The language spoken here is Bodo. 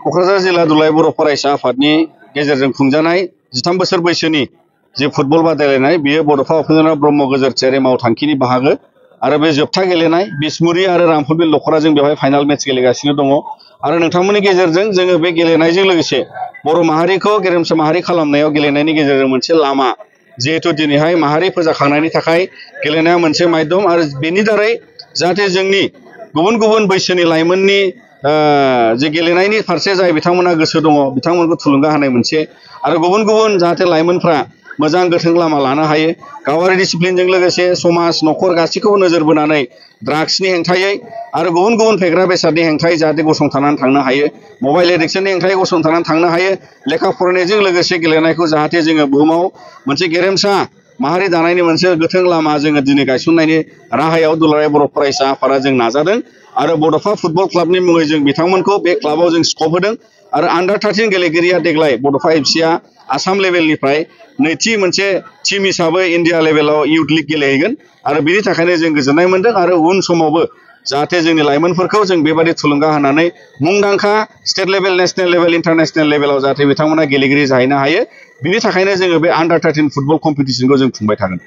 क'क्राझार जिल्ला दुलाराय बर' फरायसा आफादनि गेजेरजों खुंजानाय 13 बोसोर बैसोनि जे फुटबल बादायलायनाय बेयो बड'फा उपेन्द्रनाथ ब्रह्म गोजोरथियारि मावथांखिनि बाहागो आरो बे जोबथा गेलेनाय बिसमुरि आरो रामफलबिल दख'रा जों बेवहाय फाइनाल मेच गेलेगासिनो दङ आरो नोंथांमोननि गेजेरजों जोङो बे गेलेनायजों लोगोसे बर' माहारिखौ गेरेमसा माहारि खालामनायाव गेलेनायनि गेजेरजों मोनसे लामा जिहेतु दिनैहाय माहारि फोजाखांनायनि थाखाय गेलेनाया मोनसे माध्यम आरो बेनि दारै जाहाथे जोंनि गुबुन गुबुन बैसोनि लाइमोननि जे गेलेनायनि फारसे जाय बिथांमोना गोसो दङ बिथांमोनखौ थुलुंगा होनाय मोनसे आरो गुबुन गुबुन जाहाथे लाइमोनफ्रा मोजां गोथों लामा लानो हायो गावारि डिसिप्लिनजों लोगोसे समाज न'खर गासैखौबो नोजोर बोनानै ड्राग्सनि हेंथायै आरो गुबुन गुबुन फेग्रा बेसादनि हेंथायै जाहाथे गसंथानानै थांनो हायो मबाइल एडिक्शननि हेंथायै गसंथानानै थांनो हायो लेखा फरायनायजों लोगोसे गेलेनायखौ जाहाथे जोङो बुहुमाव मोनसे गेरेमसा माहारि दानायनि मोनसे गोथों लामा जोङो दिनै गायसननायनि राहायाव दुलाराय बर' फरायसा आफादा जों नाजादों आरो बड'फा फुटबल क्लाबनि मुङै जों बिथांमोनखौ बे क्लाबाव जों स्कप होदों आरो आन्डार 13 गेलेगिरिया देग्लाय बड'फा एफसिआ आसाम लेभेलनिफ्राय नैथि मोनसे टीम हिसाबै इन्डिया लेभेलाव इउथ लिग गेलेहैगोन आरो बिनि थाखायनो जों गोजोननाय मोनदों आरो उन समावबो जाहाथे जोंनि लाइमोनफोरखौ जों बेबादि थुलुंगा होनानै मुंदांखा state level national level international लेभेलाव जाहाथे बिथांमोना गेलेगिरि जाहैनो हायो बिनि थाखायनो जोङो बे आन्डार 13 फुटबल कम्पिटिसनखौ जों खुंबाय थागोन।